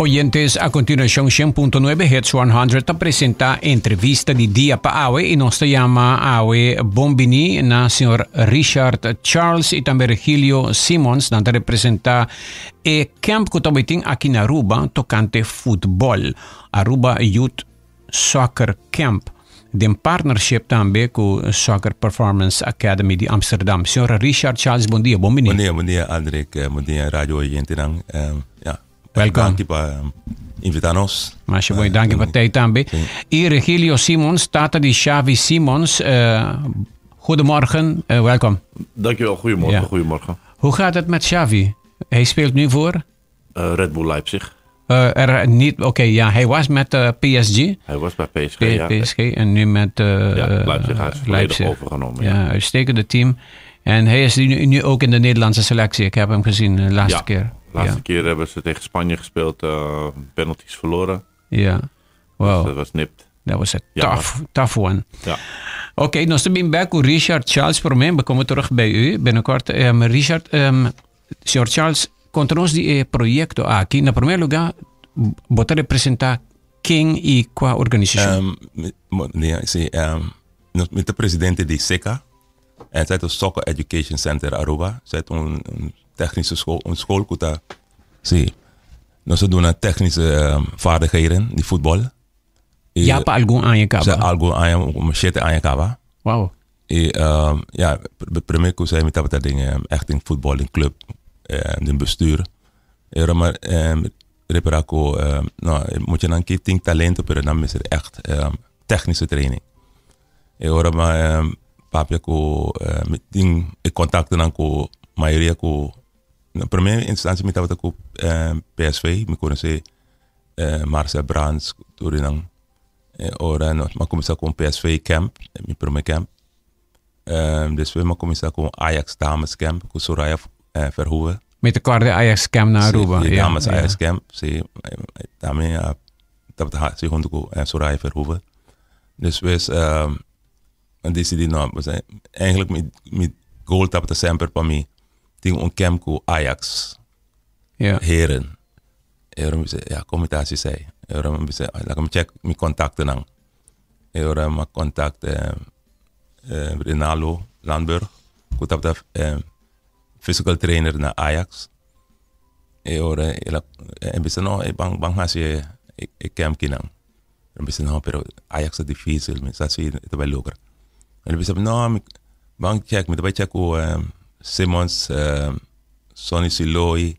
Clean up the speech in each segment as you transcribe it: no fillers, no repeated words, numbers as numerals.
Oyentes, a continuacion 100.9 Hits 100 ta presenta entrevista di dia pa awe y nos ta llama awe bombini na señor Richard Charles y tambe Regilio Simons. Nan ta representa e camp cu ta tin aki na Aruba tocante futbol. Aruba Youth Soccer Camp. Den partnership tambe cu Soccer Performance Academy di Amsterdam. Señor Richard Charles, bon dia, bon bini. Bon dia, bon dia Aldrich, eh, bon dia radio oyentenan. Ja. Welkom. Danki pa invita nos. Masha bon, danki pa tijd tambe. Y Regilio Simons, tata di Xavi Simons. Goedemorgen, welkom. Dankjewel, goedemorgen, goedemorgen. Hoe gaat het met Xavi? Hij speelt nu voor? Red Bull Leipzig. Er, niet, oké, ja, hij was met PSG. Hij was bij PSG, ja. PSG en nu met Ja, Leipzig, hij is volledig Leipzig. overgenomen. Ja, uitstekende team. En hij is nu ook in de Nederlandse selectie. Ik heb hem gezien de laatste keer. De laatste keer hebben ze tegen Spanje gespeeld, penalties verloren. Ja, wow. Dus dat was nipt. Dat was een tough, tough one. Ja. Oké, okay, nos ta bin back cu Richard Charles prome. We komen terug bij u binnenkort. Richard, señor Charles, conta nos di e proyecto aki. Na primer lugar, bo ta representa ken y cua organisacion? Mi, si, nos, mi ta presidente di SECA. En esey ta Soccer Education Center Aruba. Esey ta un technische school, un school cu ta, si, nos ta duna technische vaardigheden di futbol. Y Ya pa algun aña caba? Ya algun aña, como 7 aña caba. Wow. Y ja, primer cu mi tabata den echt den futbol, den club, den bestuur. Pero maar repara cu no, muchanan ki tin talento, pero nan mester echt technische training. E ora mi papia cu mi tin e contactonan cu mayoria cu, na primer instancia mi tabata cu PSV, mi conoce Marcel Brands, tur nan. E ora nos a cuminsa cu un PSV camp, mi primer camp. Despues mi a cuminsa cu un Ajax dames camp cu Soraya Verhoeven. Mi ta corda Ajax camp na Aruba. Si, dames Ajax camp, si. Tambe a tabata haci hunto cu Soraya Verhoeven. Despues a dicidi no, eigenlijk mi goal tabata semper pa mi tin un camp cu Ajax heren. E ora mi bisa, ya, kon mi ta hasi esei? E ora mi bisa, laga mi check mi kontaktonan. E ora mi a kontakt Renalo Landburg, ku tabata physical trainer na Ajax. E ora el a e bisa, no, ban ban hasi e camp kinan. Mi bisa, no, pero Ajax ta dificil, mi sa si e ta bai logra. El a bisa, no, mi ban check, mi ta bai check ku Simmons, Sonny Silooy,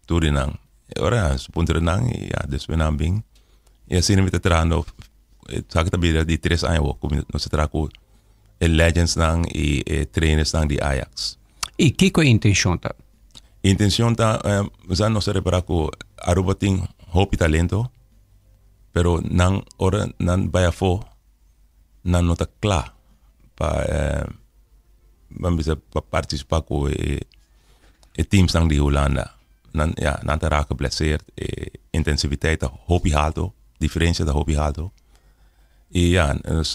tur di nan. E ora su puntra nan y ya despues nan bin. Y asina mi ta trahando, esaki ta bira di tres aña awor ku nos ta traha ku e legends nan y e trainers nan di Ajax. Y kiko e intencion ta? Intencion ta, nos ta repara ku Aruba tin hopi talento, pero nan ora nan bai afó nan no ta kla pa ban bisa pa partisipá ku e e teamsnan di Hulanda. Nan ya nan ta raak geblesseerd, e intensiviteit ta hopi halto, diferensia ta hopi halto. I ya, dus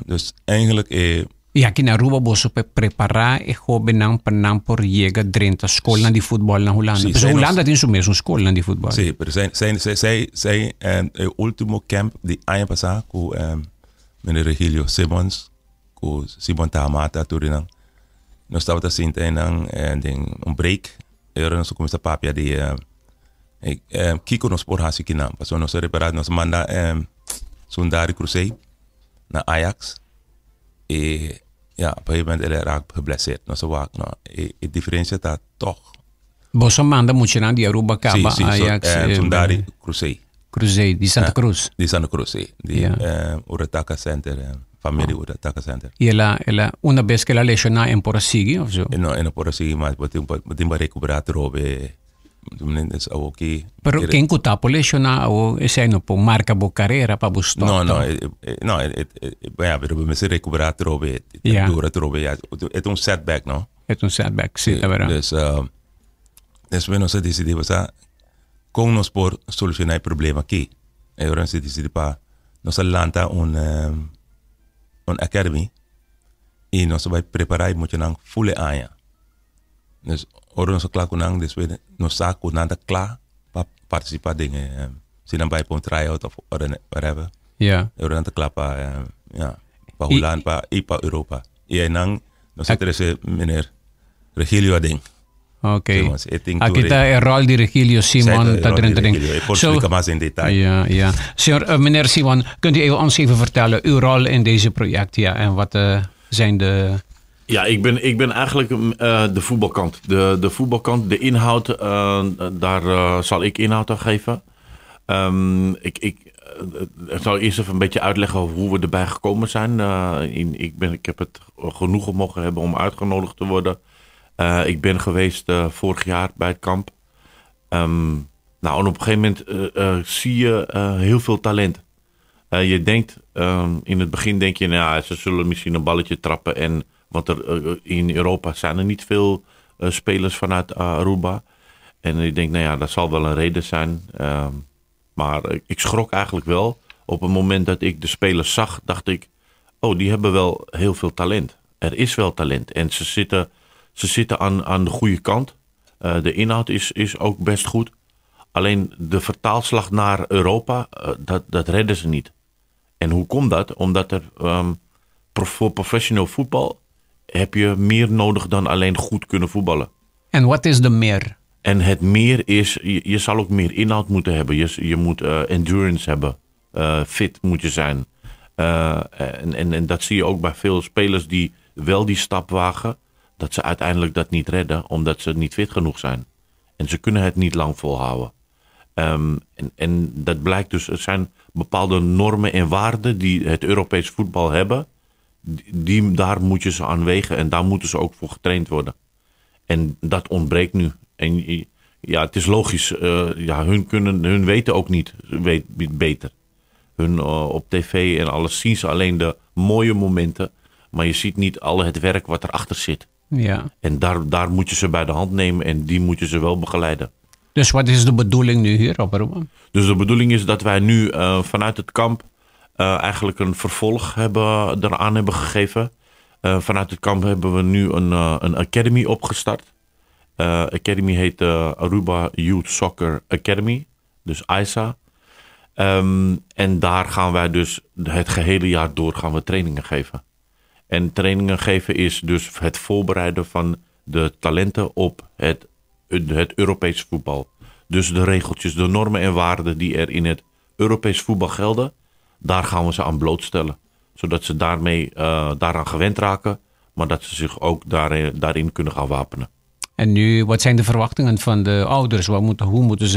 dus eigenlijk e I aki na Aruba boso por prepara e hobennan pa nan por yega drenta skolnan di futbol na Hulanda? Sí, Pasobra zij nos Hulanda tin su mesun skolnan di futbol. Sí, pero zij zij zij zij zij e ultimo camp di aña pasá ku meneer Regilio Simmons ku Simon Tahamata tur di nan nos tabata sinta einan den un break e ora nos a kuminsá papia di kiko nos por hasi kinan pasobra nos a repará nos a manda Sundari Crusade na Ajax E ja, op een gegeven moment el a raak geblesseerd. Nos a wak, no, e diferencia ta toch. Boso manda muchanan di Aruba kaba Sí, sí, so, Ajax, Sundari Crusade. Crusade, di Santa Cruz. Di Santa Cruz, sí. Di Urataka Center, familia di Urataka Center. Y el a, el a, una bes que el a lesioná en por a sigui of zo? No, e no por a sigui mas, bo tin, bo tin pa recuperá atrobe. Awoki. Pero ken ku ta por lesioná awo esei no por marka bo karera pa bo stop. No, no, no, ya, pero bo mester recuperá atrobe, Ja. dura atrobe, ya. E ta un setback, no? E ta un setback, sí, ta berdad. Dus, despues nos a disidí, bo sa, kon nos por solushoná e problema aki? E ora nos a disidí pa nos a lanta un un academy i nos a bai prepará e muchanan ful e aña. Dus ora nos a kla ku nan despues nos sa ku nan ta kla pa partisipá den e. Si nan bai pa un tryout of whatever. Ja. E ora nan ta kla pa ja, pa Hulanda pa i pa Europa. I einan nos a trese meneer Regilio aden. Oké. Simons, e tin Aki tur ta e rol di Regilio Simon Zij ta de rol di erin. Regilio. Ik kon Zo- explica mas in detail. Ja, ja. Señor, meneer Simon, kunt u even, ons even vertellen uw rol in deze project? Ja, en wat zijn de... Ja, ik ben eigenlijk de voetbalkant. De voetbalkant, de inhoud, daar zal ik inhoud aan geven. Ik zal eerst even een beetje uitleggen hoe we erbij gekomen zijn. Ik heb het genoegen mogen hebben om uitgenodigd te worden. Ik ben geweest vorig jaar bij het kamp. Nou, en op een gegeven moment zie je heel veel talent. Je denkt, in het begin denk je, nou ja, ze zullen misschien een balletje trappen. En, want in Europa zijn er niet veel spelers vanuit Aruba. En je denkt, nou ja, dat zal wel een reden zijn. Maar ik schrok eigenlijk wel. Op het moment dat ik de spelers zag, dacht ik, oh, die hebben wel heel veel talent. Er is wel talent. En ze zitten aan de goede kant. De inhoud is ook best goed. Alleen de vertaalslag naar Europa, dat redden ze niet. En hoe komt dat? Omdat er voor professioneel voetbal heb je meer nodig dan alleen goed kunnen voetballen. En wat is de meer? En het meer is, je zal ook meer inhoud moeten hebben. Je moet endurance hebben. Fit moet je zijn. En dat zie je ook bij veel spelers die wel die stap wagen. Dat ze uiteindelijk dat niet redden, omdat ze niet fit genoeg zijn. En ze kunnen het niet lang volhouden. En dat blijkt dus, er zijn bepaalde normen en waarden die het Europees voetbal hebben. Daar moet je ze aan wegen en daar moeten ze ook voor getraind worden. En dat ontbreekt nu. En ja, het is logisch. Ja, hun weten ook niet beter. Hun op tv en alles zien ze alleen de mooie momenten. Maar je ziet niet al het werk wat erachter zit. En daar moet je ze bij de hand nemen en die moet je ze wel begeleiden. Dus wat is de bedoeling nu hier op Aruba? Dus de bedoeling is dat wij nu vanuit het kamp eigenlijk een vervolg eraan hebben gegeven. Vanuit het kamp hebben we nu een academy opgestart. Academy heet Aruba Youth Soccer Academy, dus AYSA. En daar gaan wij dus het gehele jaar door gaan we trainingen geven. En trainingen geven is dus het voorbereiden van de talenten op het Europees voetbal. Dus de regeltjes, de normen en waarden die er in het Europees voetbal gelden, daar gaan we ze aan blootstellen. Zodat ze daarmee daaraan gewend raken, maar dat ze zich ook daarin kunnen gaan wapenen. En nu, wat zijn de verwachtingen van de ouders? Hoe moeten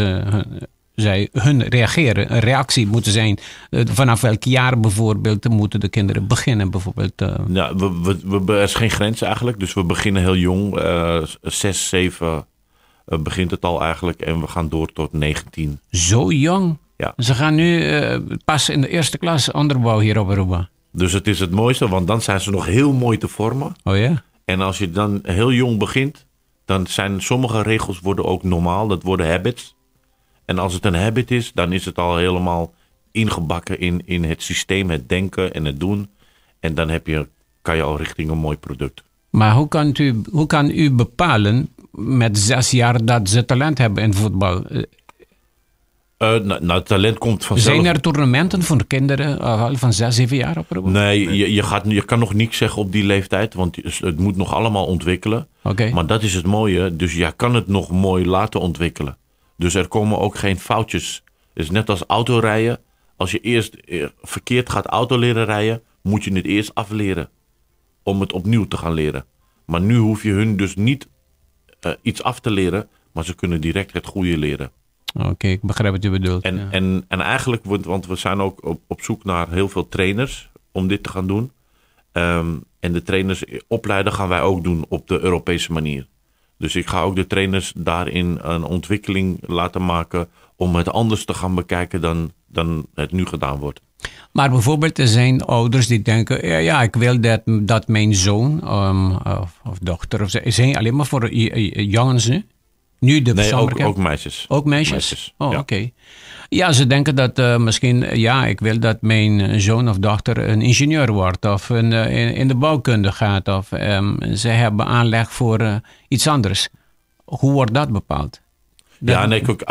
zij hun reageren? Een reactie moeten zijn. Vanaf welk jaar bijvoorbeeld moeten de kinderen beginnen? Bijvoorbeeld? Ja, er is geen grens eigenlijk. Dus we beginnen heel jong. 6, 7 begint het al eigenlijk. En we gaan door tot 19. Zo jong? Ja. Ze gaan nu pas in de eerste klas onderbouw hier op Aruba. Dus het is het mooiste, want dan zijn ze nog heel mooi te vormen. Oh ja? En als je dan heel jong begint, dan zijn sommige regels worden ook normaal. Dat worden habits. En als het een habit is, dan is het al helemaal ingebakken in het systeem, het denken en het doen. En dan kan je al richting een mooi product. Maar hoe kan u bepalen met 6 jaar dat ze talent hebben in voetbal? Nou, talent komt vanzelf. Zijn er toernooien voor kinderen al van 6, 7 jaar op Aruba? Nee, je kan nog niks zeggen op die leeftijd, want het moet nog allemaal ontwikkelen. Maar dat is het mooie, dus jij kan het nog mooi laten ontwikkelen. Dus er komen ook geen foutjes. Het is net als autorijden. Als je eerst verkeerd gaat auto leren rijden, moet je het eerst afleren. Om het opnieuw te gaan leren. Maar nu hoef je hun dus niet iets af te leren, maar ze kunnen direct het goede leren. Oké, ik begrijp wat u bedoelt. En eigenlijk, want we zijn ook op zoek naar heel veel trainers om dit te gaan doen. En de trainers opleiden gaan wij ook doen op de Europese manier. Dus ik ga ook de trainers daarin een ontwikkeling laten maken om het anders te gaan bekijken dan het nu gedaan wordt. Maar bijvoorbeeld, er zijn ouders die denken, ja, ja, ik wil dat mijn zoon of dochter, of zijn alleen maar voor jongens nu? Nu de Nee, summercamp? ook meisjes. Ook meisjes? Meisjes, Oh, ja. oké. Ja, ze denken dat misschien, ja, ik wil dat mijn zoon of dochter een ingenieur wordt of in de bouwkunde gaat of ze hebben aanleg voor iets anders. Hoe wordt dat bepaald? Ja, nee, kijk,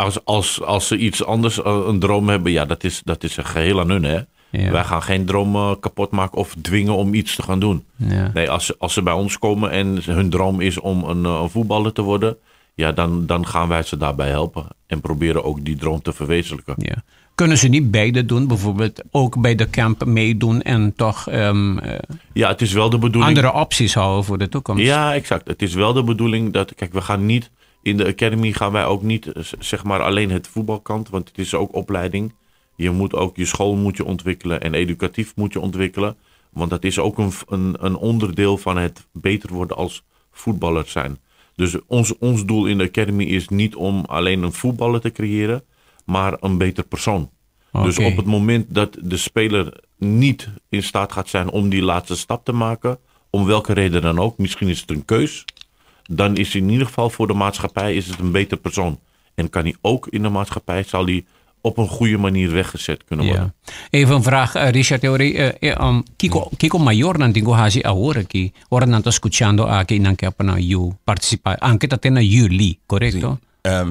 als ze iets anders, een droom hebben, ja, dat is een geheel aan hun, hè. Wij gaan geen droom kapot maken of dwingen om iets te gaan doen. Nee, als ze bij ons komen en hun droom is om een voetballer te worden, ja, dan gaan wij ze daarbij helpen. En proberen ook die droom te verwezenlijken. Ja. Kunnen ze niet beide doen? Bijvoorbeeld ook bij de camp meedoen en toch Ja, het is wel de bedoeling. Andere opties houden voor de toekomst? Ja, exact. Het is wel de bedoeling dat, kijk, we gaan niet, in de academy gaan wij ook niet, zeg maar, alleen het voetbalkant, want het is ook opleiding. Je moet ook je school moet je ontwikkelen en educatief moet je ontwikkelen. Want dat is ook een onderdeel van het beter worden als voetballer zijn. Dus ons doel in de academy is niet om alleen een voetballer te creëren, maar een beter persoon. Dus op het moment dat de speler niet in staat gaat zijn om die laatste stap te maken, om welke reden dan ook, misschien is het een keus, dan is hij in ieder geval voor de maatschappij is het een beter persoon. En kan hij ook in de maatschappij, zal hij op een goede manier weggezet kunnen worden. Even een vraag, Richard Theorie. Kiko, kiko mayornan tin ku hasi awor aki, ora nan ta skuchando aki nan ke pa nan yu partisipá. Aunke ta te na yüli, korekto?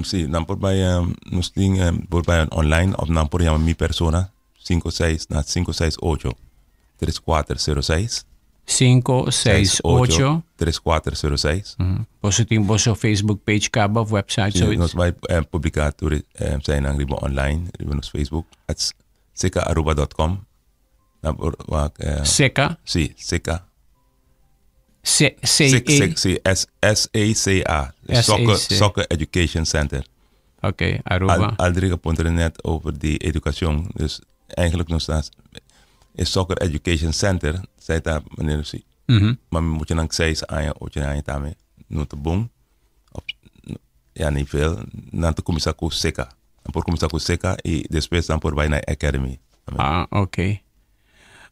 Si, nan por bai nos tin por bai online òf nan por yama mi persona 56 na 568 3406. 5, 6, 8. 3406. Bo tin bo Facebook page kaba òf website, Si, zoiets? Nos ta bai publiká tur esei nan riba online, riba nos Facebook, at secaaruba.com. Nan por wak, Seca, Si, seca. C, C, C, E. C, C, S, S, E, C, A. S, E, Soccer, C. Soccer Education Center. Oké, Aruba. Aldrich aponta net over die educatie. Dus eigenlijk nog steeds is Soccer Education Center. Zei daar meneer si. Maar moet je dan seis aña, ocho aña tambe. No ta bon. Of, ja, niet veel. Dan ta kuminsá ku SECA. Dan por kuminsá ku SECA i despues dan por bai na Academy. Ah, ok.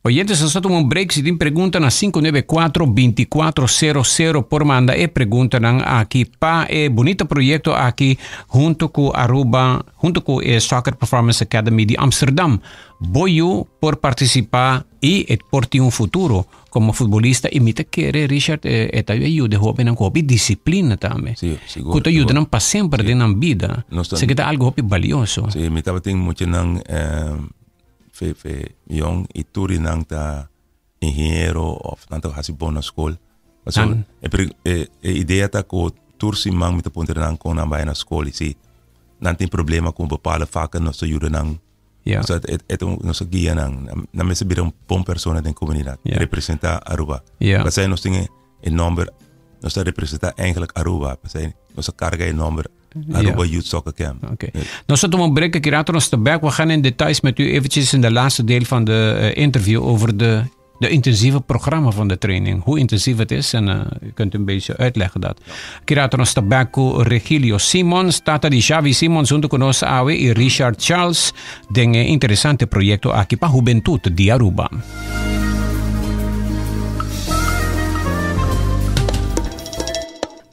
Oyentes, nos ta un break. Si tin pregunta na 594-2400 por manda e preguntanan aki pa e bunita proyekto aki huntu ku Aruba, huntu ku e Soccer Performance Academy di Amsterdam. Bo yu por partisipá i e por tin un futuro komo futbolista i mi ta kere, Richard, e ta yuda hóbennan ku disiplina tambe. Si, sigur. Ku ta yuda nan pa semper den nan bida. Esaki ta algu hopi balioso. Si, mi tabatin muchanan fe fe jong i tur nan ta ingeniero òf nan ta hasi bon na skol. So, e idea ta ku tur siman mi ta puntra nan kon nan bai na skol i si nan tin problema ku bepaalde vakken, nos ta yuda nan. So, het nos guia nan. Nan mester bira un bon persona den komunidat. Representá Aruba. Pasobra nos tin e nòmber, nos ta representá eigenlijk Aruba. Pasobra nos karga e nòmber Aruba Youth Soccer Camp. Oké. Nos ta tuma un break, aki ratu nos ta back. We gaan in details met u eventjes in de laatste deel van de interview over de intensieve programma van de training. Hoe intensief het is en u kunt een beetje uitleggen dat. Aki ratu nos ta back ku Regilio Simons, tata di Xavi Simons, huntu ku nos awe i Richard Charles, den interesante proyekto aki pa hubentut di Aruba.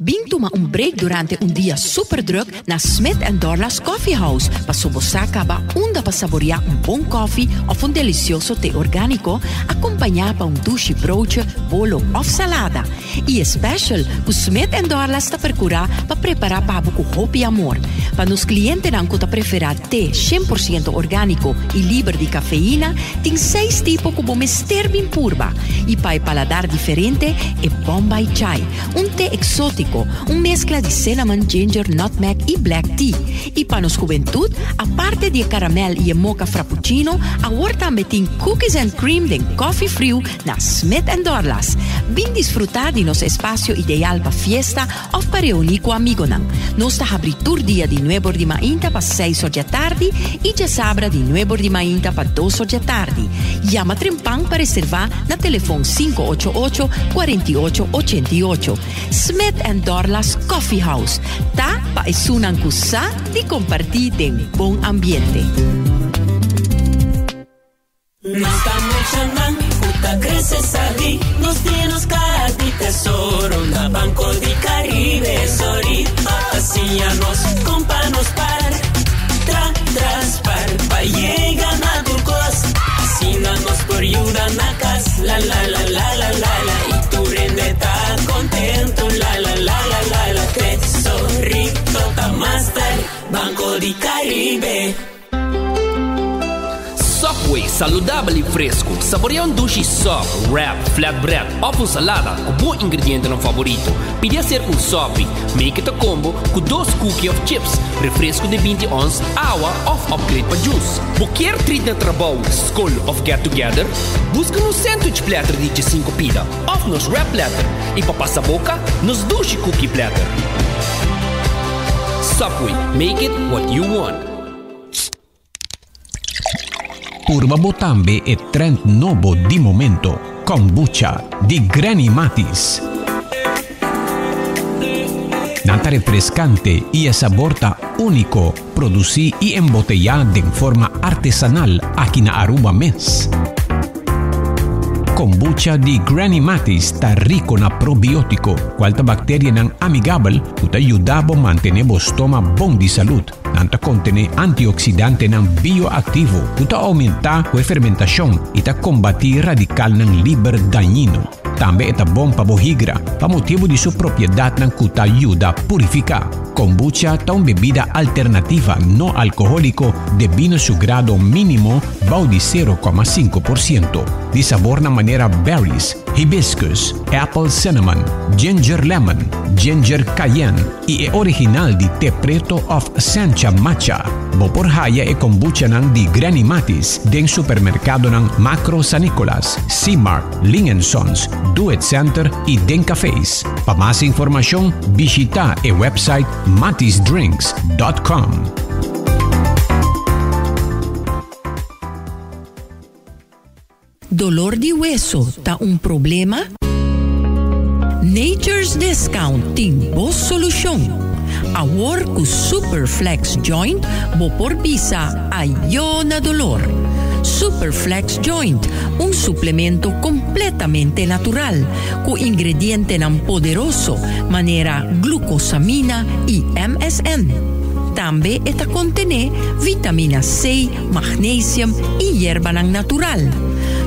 Bin tuma un break durante un dia super druk na Smith Dorlas Coffee House pa sobosá kaba unda pa saboreá un bon koffie òf un delisioso te orgániko akompañá pa un dushi broodje, bolo òf salada. I special ku Smith Dorlas ta perkurá pa prepará pa bo ku hopi amor. Pa nos klientenan ku ta preferá te 100% orgániko i liber di kafeina, tin seis tipo ku bo mester bin purba. I pa paladar diferente e Bombay Chai, un te eksótiko, un meskla di cinnamon, ginger, nutmeg i black tea. I pa nos hubentut, aparte di karamel i mocha frappuccino, awor tambe tin cookies and cream den coffee friu na Smith Dorlas. Bin disfrutá di nos espasio ideal pa fiesta òf pa reuní ku amigunan. Nos ta habrí tur dia di 9 di mainta pa 6 or di atardi i djasabra di 9 di mainta pa 2 or di atardi. Yama trempan pa reservá na telefòn 588 4888. Smith Dorlas Coffee House. Ta pa esunnan ku sa di kompartí den bon ambiente. Nos ta muchanan ku ta krese sabi. Nos tin nos kaha di tesoro na Banco di Caribe. Sorry, asina nos kon pa nos spar. Tra, tra, spar, pa yega na tur kos. Asina nos por yuda na kas. La la la la la la la. I tur hende ta kontentu. La la la la la la. Tesorito ta master. Subway, saludabel y fresco. Saborea un dushi sub, wrap, flatbread of un salada cu bo ingredientenan favorito. Pidi acerca un sopi, make it a combo cu dos cookie of chips, refresco di binti ons, awa of upgrade pa juice. Bo kier treat na trabou, scol of get together? Busca nos sandwich platter di djesinco pida of nos wrap platter y pa pasa boca, nos dushi cookie platter. Subway, make it what you want. Purba bo tambe e trend nobo di momento, Kombucha di Granny Matis. Nan ta refrescante y e sabor ta unico, produci y embotella den forma artesanal aki na Aruba mes. Kombucha di Granny Matis ta rico na probiotico, cual ta bacterianan amigabel cu ta yuda bo mantene bo stoma bon di salud. Nan ta kontené antioksidantenan bioaktivo ku ta oumentá ku e fermentashon i ta kombatí radikalnan liber dañino. Tambe e ta bon pa bo higra pa motibu di su propiedatnan ku ta yuda purifiká. Kombucha ta un bebida alternativa no alkohóliko debí na su grado mínimo bou di 0,5%, di sabornan manera berries, hibiscus, apple cinnamon, ginger lemon, ginger cayenne, i e original di te preto of sencha matcha. Bo por haya e kombuchanan di Granny Matis den supermerkadonan Makro San Nicolas, C-Mart, Ling and Sons, Do It Center i den cafés. Pa mas informashon bishita e website matisdrinks dot com. Dolor di weso ta un problema? Nature's Discount tin bo solucion. Awor cu Super Flex Joint bo por bisa ayo na dolor. Super Flex Joint, un suplemento completamente natural, cu ingredientenan poderoso manera glucosamina y MSM. Tambe e ta contene vitamina C, magnesium i yerbanan natural.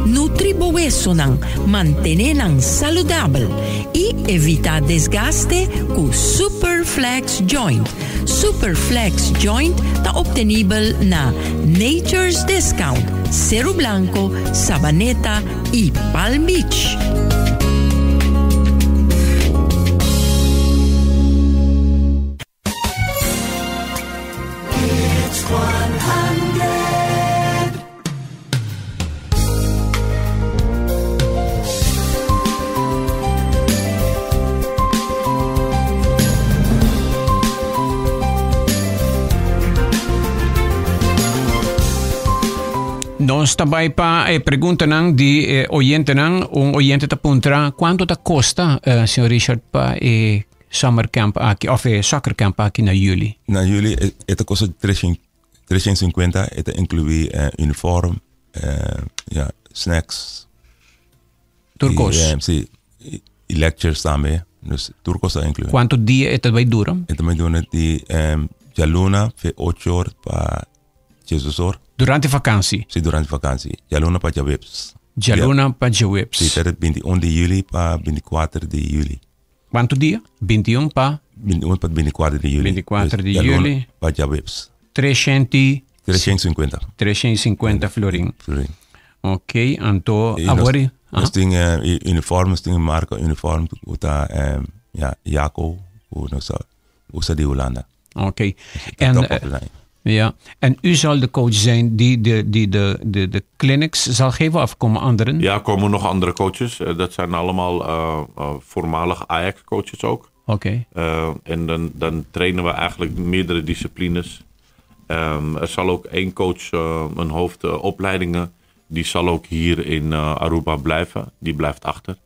Nutri bo wesonan, mantene nan saludabel i evita desgaste ku Super Flex Joint. Super Flex Joint ta obtenibel na Nature's Discount, Seru Blanco, Sabaneta i Palm Beach. Nos ta bai pa e preguntanan di e oyentenan. Un oyente ta puntra cuanto ta costa, eh, señor Richard, pa e summer camp aki of e soccer camp aki na juli? Na juli e, e ta kosta 350, e ta inclui eh, uniform, eh, ja, snacks. Tur kos. Eh, sí, i, i lectures tambe. Dus tur kos ta inclui. Cuanto dia e ta bai dura? E ta bai dura di eh, djaluna fe 8 or pa Jesus or. Durante vakantie? Sí, durante vakantie. Djaluna pa djaweps. Djaluna pa djaweps. Sí, ta 21 di juli pa 24 di juli. Cuanto dia? 21 pa? 21 pa 24 di juli. 24 di juli. Pa djaweps. 300 350. 350 florin. Florin. Ok, anto awor. Nos tin eh, uniform, nos tin marca uniform ku ta eh, ja, Jaco, ku nos usa di Hulanda. Oké. En, eh, ja. En u zal de coach zijn die de, die de, de, de clinics zal geven of komen anderen? Ja, komen nog andere coaches. Eh, dat zijn allemaal uh, voormalig Ajax-coaches ook. Oké. en dan, dan trainen we eigenlijk meerdere disciplines. Um, er zal ook één coach, een hoofdopleidingen, die zal ook hier in Aruba blijven. Die blijft achter.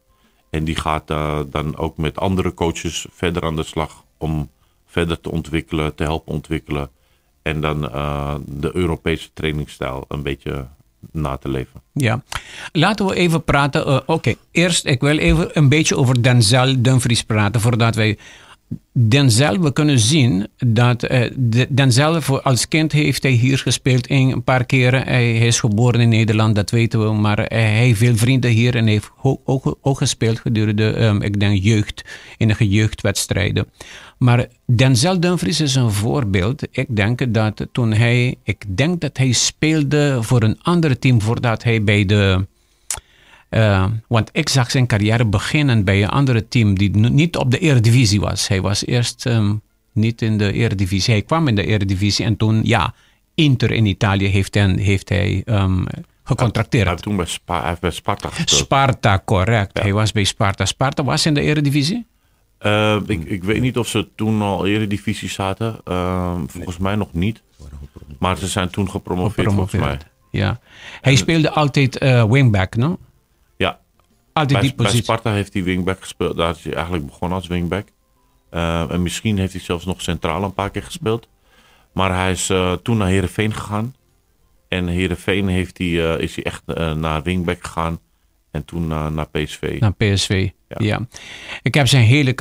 En die gaat dan ook met andere coaches verder aan de slag om verder te ontwikkelen, te helpen ontwikkelen. En dan uh, de Europese trainingsstijl een beetje na te leven. Ja, laten we even praten. Uh, Oké, okay. eerst ik wil even een beetje over Denzel Dumfries praten voordat wij. Denzel, we kunnen zien dat Denzel als kind heeft hij hier gespeeld een paar keren. Hij is geboren in Nederland, dat weten we. Maar hij heeft veel vrienden hier en heeft ook gespeeld gedurende, ik denk, jeugd, enige jeugdwedstrijden. Maar Denzel Dumfries is een voorbeeld. Ik denk dat toen hij, ik denk dat hij speelde voor een ander team voordat hij bij de. Want ik zag zijn carrière beginnen bij een andere team die niet op de Eredivisie was. Hij was eerst niet in de Eredivisie. Hij kwam in de Eredivisie en toen, ja, Inter in Italië heeft hij gecontracteerd. Hij heeft toen bij, Spa, hij heeft bij Sparta gespeeld. Sparta, correct. Ja. Hij was bij Sparta. Sparta was in de Eredivisie? Ik weet niet of ze toen al Eredivisie zaten. Volgens mij nog niet. Maar ze zijn toen gepromoveerd, volgens mij. Ja. Hij speelde altijd wingback, no? Ja. Altijd die Bij positie. Sparta heeft hij wingback gespeeld. Daar is hij eigenlijk begonnen als wingback. En misschien heeft hij zelfs nog centraal een paar keer gespeeld. Maar hij is toen naar Heerenveen gegaan. En Heerenveen is hij echt naar wingback gegaan. En toen naar PSV. Naar PSV, ja. Ik heb zijn hele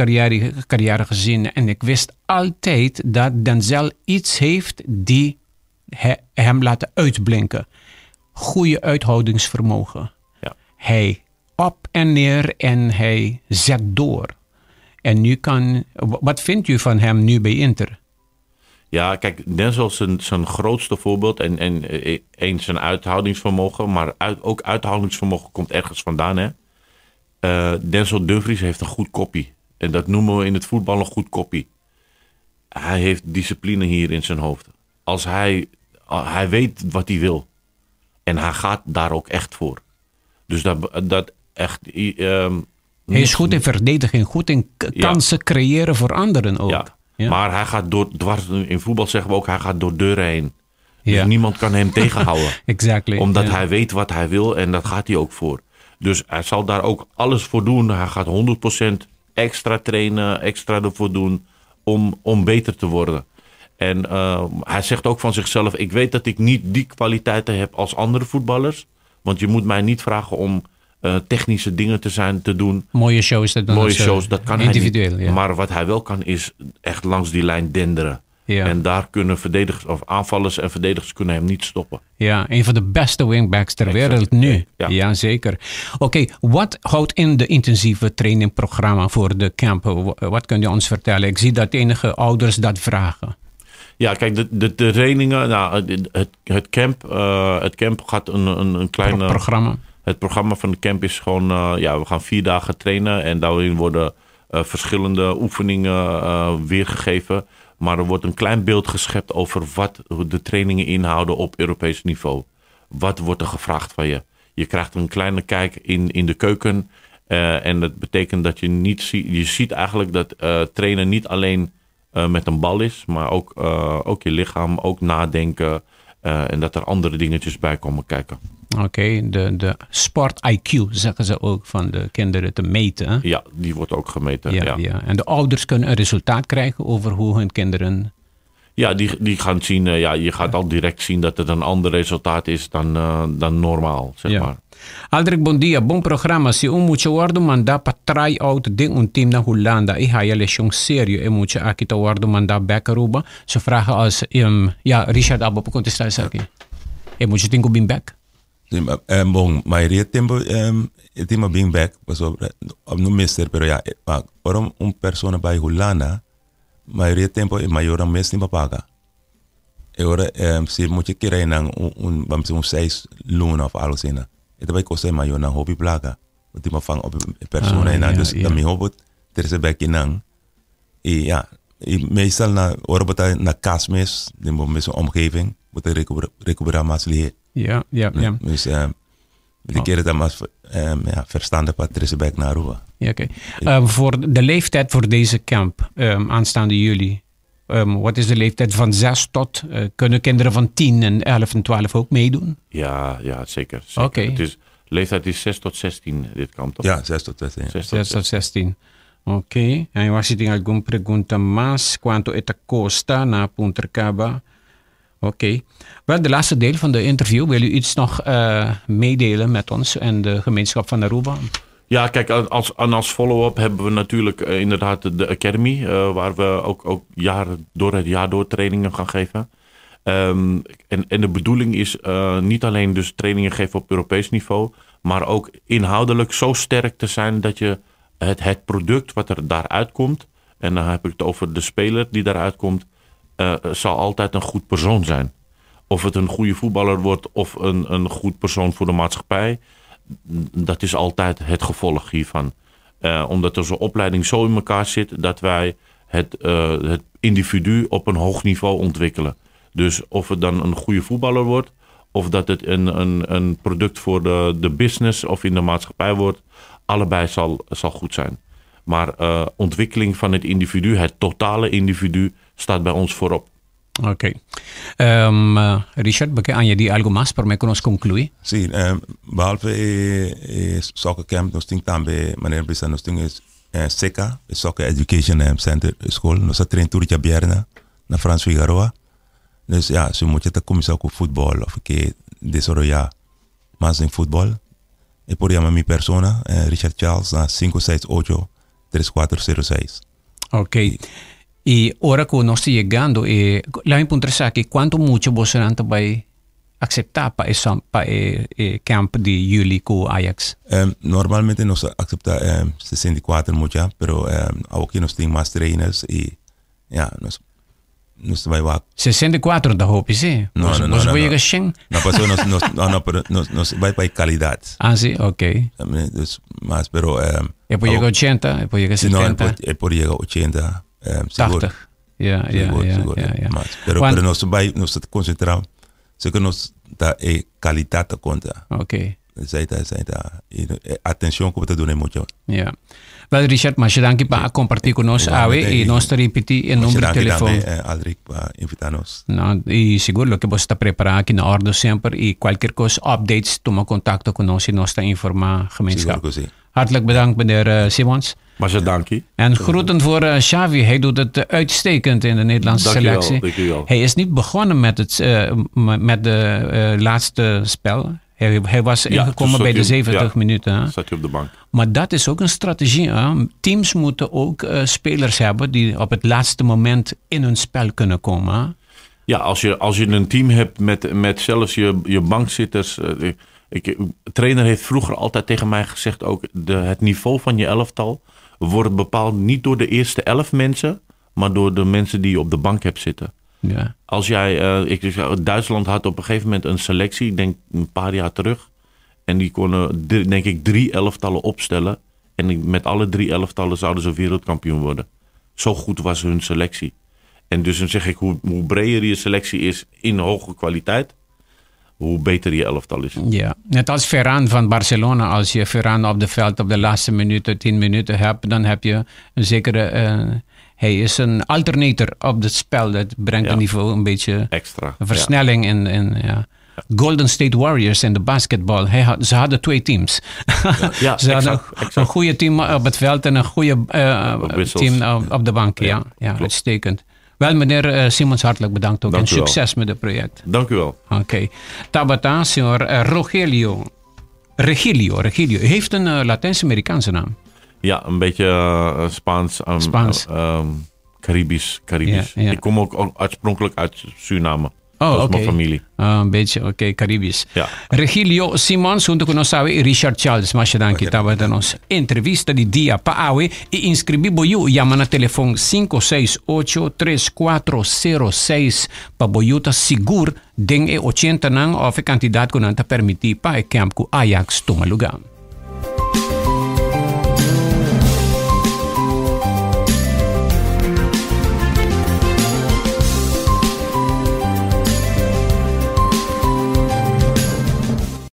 carrière gezien. En ik wist altijd dat Denzel iets heeft die hem laat uitblinken. Goede uithoudingsvermogen. Hij op en neer en hij zet door. En nu kan... Wat vindt u van hem nu bij Inter? Ja, kijk, Denzel is zijn grootste voorbeeld. En één, zijn uithoudingsvermogen. Maar ook uithoudingsvermogen komt ergens vandaan, hè. Denzel Dumfries heeft een goed koppie. En dat noemen we in het voetbal een goed koppie. Hij heeft discipline hier in zijn hoofd. Als hij weet wat hij wil. En hij gaat daar ook echt voor. Dus dat echt... Hij is goed in verdediging, goed in kansen creëren voor anderen ook. Ja. Ja. Maar hij gaat door, dwars, in voetbal zeggen we ook, hij gaat door deuren heen. Dus niemand kan hem tegenhouden. Omdat hij weet wat hij wil en dat gaat hij ook voor. Dus hij zal daar ook alles voor doen. Hij gaat 100% extra trainen, extra ervoor doen om beter te worden. En hij zegt ook van zichzelf, ik weet dat ik niet die kwaliteiten heb als andere voetballers. Want je moet mij niet vragen om technische dingen te doen. Mooie shows, dat doen Mooie shows, dat kan individueel, hij niet. Ja. Maar wat hij wel kan is echt langs die lijn denderen. Ja. En daar kunnen verdedigers of aanvallers en verdedigers kunnen hem niet stoppen. Ja, een van de beste wingbacks ter wereld nu. Ja. Ja, zeker. Oké, wat houdt in de intensieve trainingprogramma voor de camp? Wat kun je ons vertellen? Ik zie dat enige ouders dat vragen. Ja, kijk, de trainingen, nou, het camp gaat een kleine... Programma. Het programma van de camp is gewoon, we gaan 4 dagen trainen en daarin worden verschillende oefeningen weergegeven. Maar er wordt een klein beeld geschept over wat de trainingen inhouden op Europees niveau. Wat wordt er gevraagd van je? Je krijgt een kleine kijk in de keuken. En dat betekent dat je niet ziet, je ziet eigenlijk dat trainen niet alleen met een bal is, maar ook je lichaam, ook nadenken. En dat er andere dingetjes bij komen kijken. Oké, de sport IQ zeggen ze ook van de kinderen te meten. Hè? Ja, die wordt ook gemeten. Ja. En de ouders kunnen een resultaat krijgen over hoe hun kinderen... Ja, die gaan zien, je gaat al direct zien dat het een ander resultaat is dan normaal, zeg maar. Aldrich, bon dia, bon programma. Si un mucha wordo manda pa try-out den un team na Hulanda y haya lesión serio e mucha aki ta wordo manda back Aruba. Ze vragen als, Richard abo por contestar esaki. E mucha tin cu bin back? Sí, bon, mayoria tempo e team a bin back, pasobra, no mester, pero ja, maar ora un persona bay Hulanda, mayoria tempo e mayornan mes tin pa paga. E ora si mucha kere nan un, vamos un 6 luna of algo asina, e ta bay kosta e mayornan hopi placa. Want tin pa vang op e persona einan, dus ta miho bo trece bek einan. E ja, e meestal na, ora bo ta na cas mes, den bo mesun omgeving, bo ta recupera mas lihe. Dus die keren dan mas verstandig pa trece bek na Aruba. Ja, oké. Voor de leeftijd voor deze camp, aanstaande juli, wat is de leeftijd van 6 tot? Kunnen kinderen van 10 en 11 en 12 ook meedoen? Ja, ja, zeker. Zeker. Oké. Leeftijd is 6 tot 16, dit kamp, toch? Ja, 6 tot 16. Ja. 6 tot 6 tot 16. Oké. En was het algum pregunta mais? Quanto het costa na Punta Caba? Oké. Wel, de laatste deel van de interview. Wil u iets nog meedelen met ons en de gemeenschap van Aruba? Ja, kijk, als, en als follow-up hebben we natuurlijk inderdaad de Academy, waar we ook jaren, door het jaar door trainingen gaan geven. En de bedoeling is niet alleen dus trainingen geven op Europees niveau, maar ook inhoudelijk zo sterk te zijn dat je het product wat er daaruit komt, en dan heb ik het over de speler die daaruit komt, zal altijd een goed persoon zijn. Of het een goede voetballer wordt of een goed persoon voor de maatschappij, dat is altijd het gevolg hiervan. Omdat onze opleiding zo in elkaar zit dat wij het individu op een hoog niveau ontwikkelen. Dus of het dan een goede voetballer wordt, of dat het een product voor de business of in de maatschappij wordt, allebei zal goed zijn. Maar ontwikkeling van het individu, het totale individu, staat bij ons voorop. Ok. Richard, bo ke añadi algo mas pa mi ku nos konkluí? Si, behalve e soccer camp, nos tin tambe, manera bisa, nos tin SECA, Soccer Education Center School. Nos ta train tur djabièrnè na Frans Figaroa. Dus ja, si mucha ta kuminsá ku futbòl òf ke desaroyá mas den futbòl, e por yama mi persona, Richard Charles, na 568 3406. Ok. I ora ku nos ta yegando e laat mi puntra esaki, kuantu mucha bosonan ta bai akseptá pa e pa e e camp di juli ku Ajax? Normalmente nos ta akseptá 64 mucha, pero awoki nos tin mas trainers i ja, nos ta bai wak. 64 ta hopi si. No, no, no. Boso no, por no. yega 100? No, paso nos, no, no, pero nos bai pa e kalidat. Ah, si, ok. Dus, mas, pero E por yega 80, e por yega Si no, 70. e por yega 80, sigur. 80. Ja, ja, Sigur, ja, sigur. ja, ja. Mas, pero, Want- pero nos bai, nos ta konsentrá, zeker nos ta e kalidat ta konta. Ok. Esei ta, i atenshon ku bo ta duna e mucha. Ja. Wel Richard, masha danki pa a kompartí ku nos awe i nos ta ripití e number di telefon. Masha danki tambe, Aldrich, pa invitá nos. No, i sigur loke bo sta prepará aki na ordo semper i kualkier kos, updates, tuma kontakto ku nos i nos ta informá gemeenschap. Sigur ku si. Hartelijk bedankt meneer Simons. Masha danki. En groeten voor Xavi. Hij doet het uitstekend in de Nederlandse Dank u wel, selectie. dank u wel. Hij is niet begonnen met het, met de laatste spel. Hij was Ja, ingekomen toen zat bij de hij op- 70 ja. minuten. Hè? Zat hij op de bank. Maar dat is ook een strategie. Hè? Teams moeten ook spelers hebben die op het laatste moment in hun spel kunnen komen. Hè? Ja, als je een team hebt met zelfs je bankzitters. De trainer heeft vroeger altijd tegen mij gezegd ook, het niveau van je elftal wordt bepaald niet door de eerste 11 mensen, maar door de mensen die je op de bank hebt zitten. Als jij, ik zeg, Duitsland had op een gegeven moment een selectie, ik denk een paar jaar terug. En die konden, denk ik, 3 elftallen opstellen. En met alle 3 elftallen zouden ze wereldkampioen worden. Zo goed was hun selectie. En dus dan zeg ik, hoe breder je selectie is in hoge kwaliteit, hoe beter je elftal is. Ja, net als Ferran van Barcelona. Als je Ferran op de veld op de laatste minuten, 10 minuten hebt, dan heb je een zekere... hij is een alternator op het spel. Dat brengt het niveau een beetje extra. Een versnelling in, ja. Golden State Warriors in de basketbal. Ze hadden 2 teams. Ze hadden een goede team op het veld en een goede Op wissels. team op de bank. Ja, ja, uitstekend. Wel, meneer Simons, hartelijk bedankt ook. Dank En u wel. succes met het project. Dank u wel. Oké. Tabata, señor Rogelio. Regilio, Regilio. U heeft een Latijns-Amerikaanse naam. Ja, een beetje Spaans. Spaans. Caribisch, Caribisch. Ja, ja. Ik kom ook oorspronkelijk uit Suriname. Oh, Dat is oké. mijn familie. Ah, een beetje, oké, Caribisch. Ja. Regilio Simons, hunto ku nos awe, i Richard Charles. Masha danki, tabata nos entrevista di dia pa awe. I inscribi bo yu, yama na telefon cinco seis ocho, tres cuatro cero seis pa bo yu ta sigur den e ochenta nan of e cantidad ku nan ta permiti pa e camp ku Ajax tuma lugar.